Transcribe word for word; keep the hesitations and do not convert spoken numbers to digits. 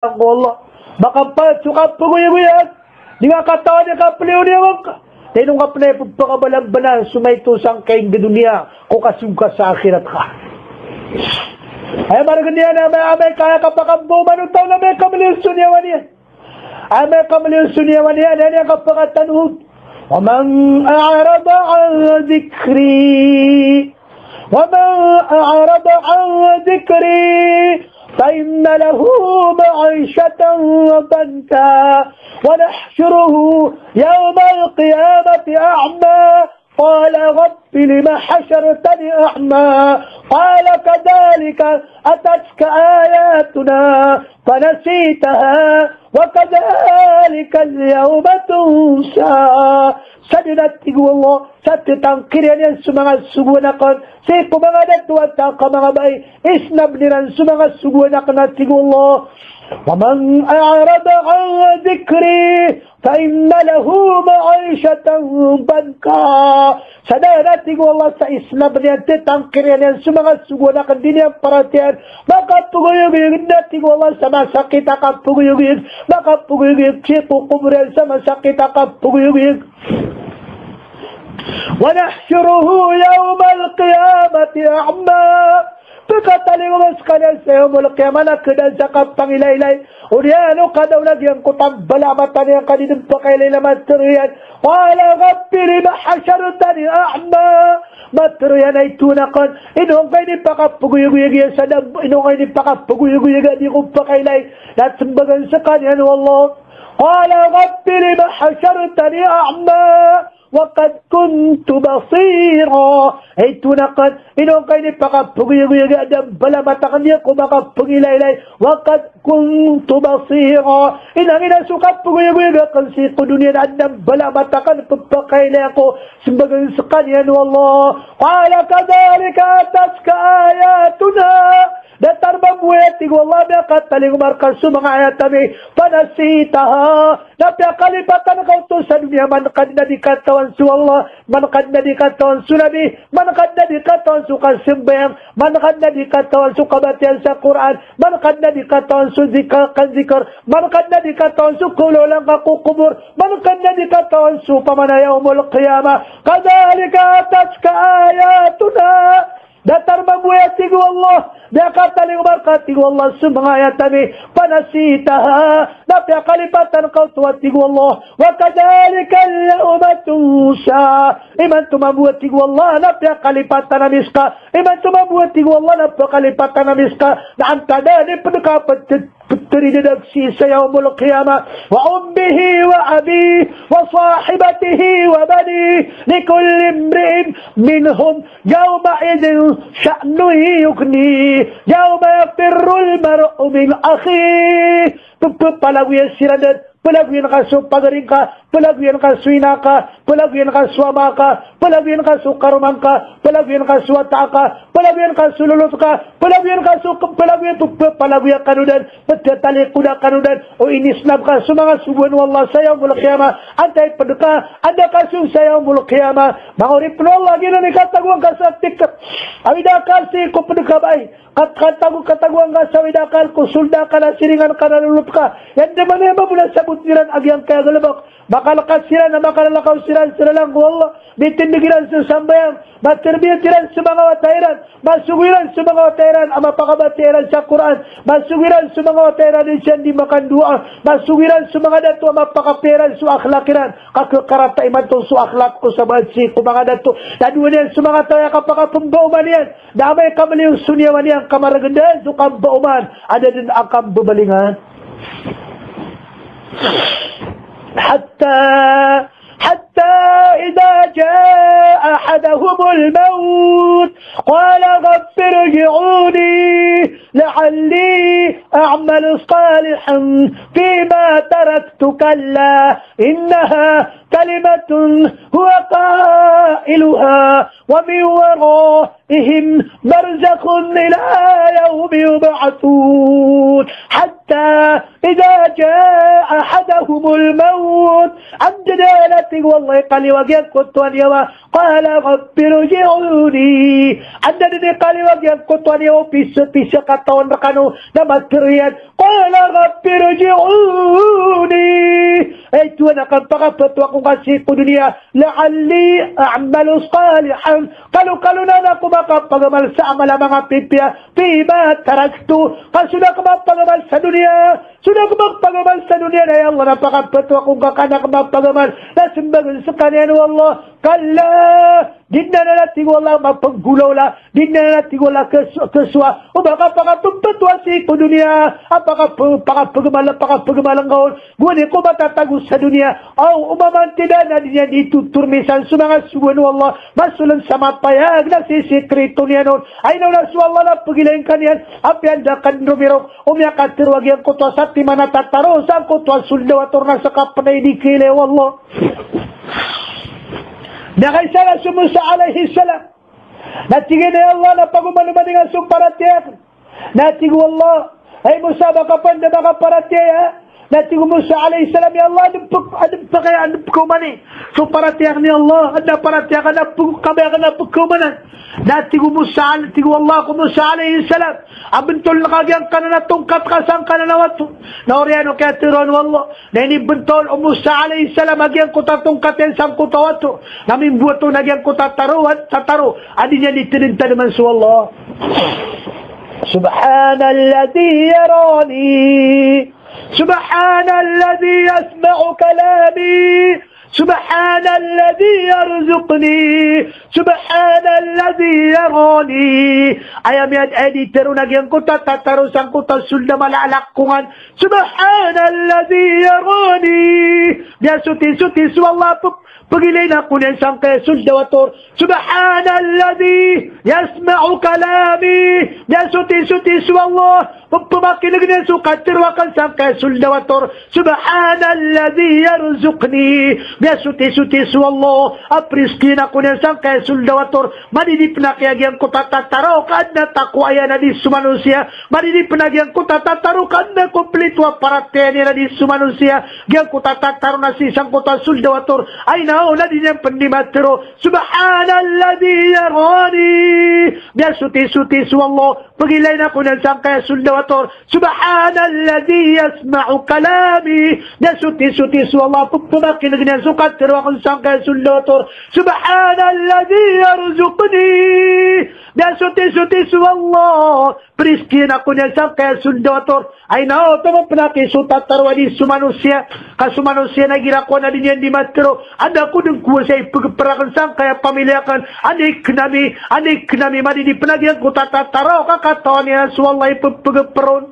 ko Allah. Makapalit so kapagoyagoyag. Di nga katawan i kapliyo niyan ka. Ino nga pn a ipphakabalambalan so maito sangkai a doniya ko kasong ka sa akhirat ka. Aya margn iyan a amay, amay ka aya kapakambowman o taw na amay ka mliyo so niyawa niyan. Amay ka mliyo so niyawa niyan, aya niyan kapakatanood. Wa man a'rada an dhikri. ومن أعرض عن ذكري فإن له معيشة ضنكا ونحشره يوم القيامة أعمى قال رب لم حشرتني أعمى قال كذلك أتتك آياتنا فنسيتها وكذلك اليوم تنسى. Sadn, a tig o Allah, sa ttangkiriyan iyan so manga sogoan akn sii ko manga dato a taw ka manga bai, isnabn iran so manga sogoan akn, a tig o Allah. ومن أعرض عن ذكري فإن له معيشة ضنكا. Sadn, a tig o Allah, sa isnabn iyan, ttangkiriyan iyan so manga sogoan akn, di niyan paratiyayaan, makapagoyagoyag, a tig o Allah, sa masakit a kapagoyagoyag, makapagoyagoyag sii ko kobor iyan sa masakit a kapagoyagoyag. ونحشره يوم القيامة أعمى. Pkatalingoma skaniyan sa yawmul qiyamah na kdaan sa kapangilaylay. Odi na o kadaw lagid iyan ko tambala a mata niyan ka di dn pakailay na matharo iyan. قال رب لم حشرتني أعمى. Matharo iyan a ito akn, ino ngka inipakapagoyagoyag iyan sa dam-, ino ngka inipakapagoyagoyag a di ko pakailay. Na smbag skaniyan o Allah, قال رب لم حشرتني أعمى وقد كنت بصيرا. Ito akn, ino ngka inipakapagoyagoyag a dambala a mata akn, di ako makapangilaylay. وقد كنت بصيرا. Inangin a so kapagoyagoyag akn sii ko doniya na dambala a mata akn, pphakailay ako. Smbag skaniyan o Allah, قال كذلك أتتك آياتنا. Datar mambo, a tig o Allah, a miyakatalingoma rka so manga ayat ami, فنسيتها. Na piyakalipatan ka oto sa doniya, man ka dn a di katawan so Allah, man ka dn a di katawan so Nabi, man ka dn a di katawan so kasambayang, man ka dn a di katawan so kabatiya sa Qur'an, man ka dn a di katawan so zikr, kazikr, man ka dn a di katawan so kalolang ka ko kobor, man ka dn a di katawan so pamana yawmul qiyamah. كذلك أتتك آياتنا. Datar mambo, a tig o Allah, a miyakatalingoma rka, a tig o Allah, so manga ayat ami, فنسيتها. Na piyakalipatan ka oto, a tig o Allah. وكذلك اليوم تنسى. Imanto mambo, a tig o Allah, na piyakalipatan ami ska. Imanto mambo, a tig o Allah, na piyakalipatan ami ska. Na antaa dn i pd ka pd ptri dn a daksi sa yawmul qiyamah. وأمه وأبيه وصاحبته وبنيه لكل امرئ منهم يومئذ شأن يغنيه. يوم يفر المرء من أخيه. P-, p-, palagoyan siran dn, palagoyan ka so pagari ngka, palagoyan ka so ina ka, palagoyan ka so ama ka, palagoyan ka so karoma ngka, palagoyan ka so wata ka, palagoyan ka so lolot ka, palagoyan ka so k-, palagoyan, p-, p-, palagoyan kano dn, pthatalikoda kano dn o inisnab ka so manga sogoan o Allah sa yawmul qiyamah. Antaa i pd ka, anda ka song sa yawmul qiyamah? Manga oripn o Allah, giyanan i katagoan ka sa tikr. Awid a akal sii ko pd ka bai. Kat-, katago-, katagoan ka sa awid a akal ko sold ka na siringan ka na lolot ka. Aya dn mambo na sabot iran a giyangkaya galbk. Makalkas siran, makalalakaw siran sa lalan ko Allah. Mitindg iran sa sambayang. Matarbiyat iran so manga wata iran. Masogo iran so manga wata iran a mapakabatiya iran sa Qur'an. Masogo iran so manga wata iran a di siran di makandoa. Masogo iran so manga dato a mapakapiya iran so akhlaq iran. Ka khakarata imanto so akhlaq o sabaad sii ko manga dato. Na dowa niyan so manga taw a kapakapmbaoma niyan. Na amay ka mliyo so niyawa niyan ka margn dn so kambaoman, a da dn a kambabalingan. حتى، حتى إذا جاء أحدهم الموت قال رب ارجعون لعلي أعمل صالحا فيما تركت كلا إنها كلمة هو قائلها ومن ورائهم برزخ إلى يوم يبعثون حتى إذا جاء أحدهم الموت. Antaa dn, a tig o Allah, Kaliyo a giyangkoto a niyawa. Qala rabbi rji'un. Anda dn i kaliyo a giyangkoto a niyawa o piso, piso katawan rkano na matharo iyan. Qala rabbi rji'un. Ay Tuhan, a ka pakapto ako ngka sii ko doniya. La'alli a'malu salihan. Kalokalo na ako makapagamal sa amal a manga pipiya. Fima taraktu. Ka so da ako makapagamal sa doniya. So da ako makapagamal sa doniya na, ya Allah, na pakapto ako ngka, ka an ako makapagamal. Na smbag on skaniyan o Allah. Kalla. Di dn anan, a tig o Allah, mapnggolawla. Di dn anan, a tig o Allah, khasowa, khasowa o ba ka pakapto a sii ko doniya a pakap-, pakapagamal, pakapagamal ngka on. Gowani ko matatago sa doniya. Aw, o ba man tida na di niyan di totormisan so manga sogoan o Allah. Masoln sa mapayag na sisikreto niyan on. Ay na ona so Allah na pagilay ngka niyan. Apiya anda ka dn romirok o miyakatharo a giyangkoto a satiman a tataro sangkoto a sold a wator na ska pn a di kailay o Allah. Na kaisa na so Musa alayhis salam. Na tig iyan a, ya Allah, na pagomanomaningan so paratiyaya akn. Na tig o Allah, hay Musa, ba ka pn da makaparatiyaya? Na tig o Musa alayhis salam, ya Allah, adn pk-, adn pk-, adn pkaomani so paratiyaya akn, ya Allah, adn a paratiyaya akn a pk-, kabaya akn a pkaomanan. Na tig o Musa al-, tig o Allah ko Musa alayhis salam, a bntoln ka giyangkanan a tongkat ka sangkanan a wato. Na oriyan o kiyatharoa o Allah, na inibntol o Musa alayhis salam a giyangkoto a tongkat iyan sangkoto a wato. Na mimbowat on a giyangkoto a tataro, a tataro a di niyan di tadmtadman so Allah. Subhanalladhi yarani. Subhanalladhi yasma'u kalami. Subhanalladhi yarzuqni. Subhanalladhi yarani. Aya miyad-, aya di tharoon a giyangkoto a tataro sangkoto a sold a mala a lakongan. Subhanalladhi yarani. Miyasotisoti so Allah a pag-, pagilayn ako niyan sangkaya sold a wator. Subhanalladhi yasma'u kalami. Miyasotisoti so Allah a pamakin'g niyan so katharo akn sangkaya sold a wator. Subhanalladhi yarzuqni. Miyasotisoti so Allah a prizkian ako niyan sangkaya sold a wator. Madidipn aki a giyangkoto a tataro ka adn a takowa iyan a di so manosiya. Madidipn a giyangkoto a tataro ka adn a komplito a paratiyaya niyan a di so manosiya. Giyangkoto a tataro na sii sangkoto a sold a wator. Ay na o, na di niyan pn di matharo. Subhanalladhi yarani. Miyasotisoti so Allah a pagilayn ako niyan sangkaya sold a wator. Subhanalladhi yasma'u kalami. Miyasotisoti so Allah a pamakin'g niyan so katharo akn sangkaya sold a wator. Subhanalladhi yarzuqni. Miyasotisoti so Allah a prizkian ako niyan sangkaya sold a wator. Ay na o, taman pn aki so tataro a di so manosiya. Ka so manosiya na igira ko na di niyan di matharo. Anda ko dn kowasa i pagpr akn sangkaya pamilya akn. Anda i knami, anda i knami, madidipn a giyangkoto a tataro ka katawan iyan so Allah i pagpr on.